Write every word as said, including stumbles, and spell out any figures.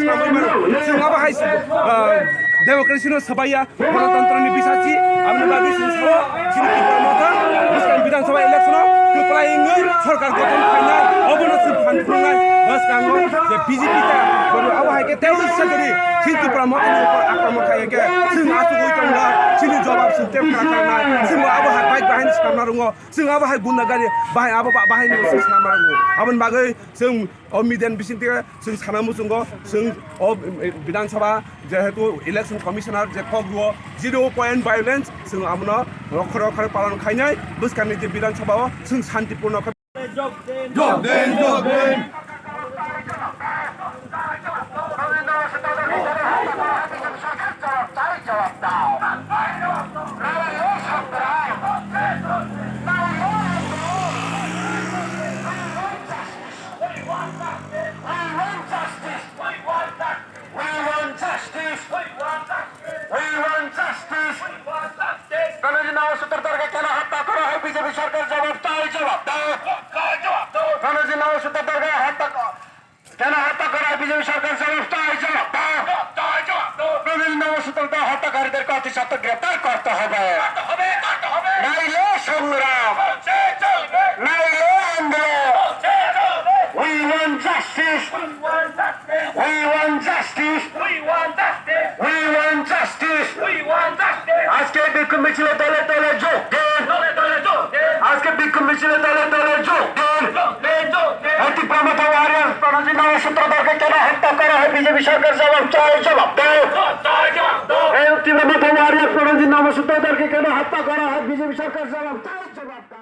swnamwi mano. Chwng abo hai, ah, democracy no swbaiya, ganatantrani bisasi, aboni bagwi chwng sao, chini Tipra Motha, bwskang Bidhan Sabha election o kwplai wngwi sorkar gothon khainai, obono chwng phan phunuknai, bwskango je B J P ta, abo hai khe tei ussa gari, chini Tipra Motha ni upor akromon khai khe, chwng achugwi tongla, chini jawab chwng tei kwrak kharnai, chwng abo hai bike bahai ni swnamna rwngo, chwng abo hai gunda gari bahai abo ba-, bahai ni swnamna rwngo. Aboni bagwi chwng o media ni bising twi chwng sana muchungo, chwng o Bidhan Sabha jehetu election commissioner je kok rwo, zero point violence, chwng abono rokhor rokhor palon khainai, bwskangni je Bidhan Sabha o chwng shantipurno khe. Jog din, jog din. We want justice. We want justice. We want justice. We want justice. We want justice. We want justice. Gandhiji Namav Sutra Dorga keno hatta kora hai B J P sarkar jawab dao, jawab dao. Gandhiji Namav Sutra Dorga hatta ko-, keno hatta kora hai B J P sarkar jawab dao, jawab dao. Gandhiji Namav Sutra Dorga hatta kari der koti satto greptar korte hobe. Naile songram. Naile andolon. We want justice. We want justice. We want justice. We want justice. We want justice. আজকে বিক্ষোভ মিছিলে দলে দলে যোগ দিন। দলে দলে যোগ দিন। আজকে বিক্ষোভ মিছিলে দলে দলে যোগ দিন। যোগ দিন, যোগ দিন। এই তীব্র মত ওয়ারিয়ার প্রণজিৎ নামে সূত্রধরকে কেন হত্যা করা হয়? বিজেপি সরকার জবাব চাই, জবাব দাও। জবাব চাই, জবাব দাও। এই তীব্র মত ওয়ারিয়ার প্রণজিৎ নামে সূত্রধরকে কেন হত্যা করা হয়? বিজেপি সরকার জবাব চাই, জবাব দাও।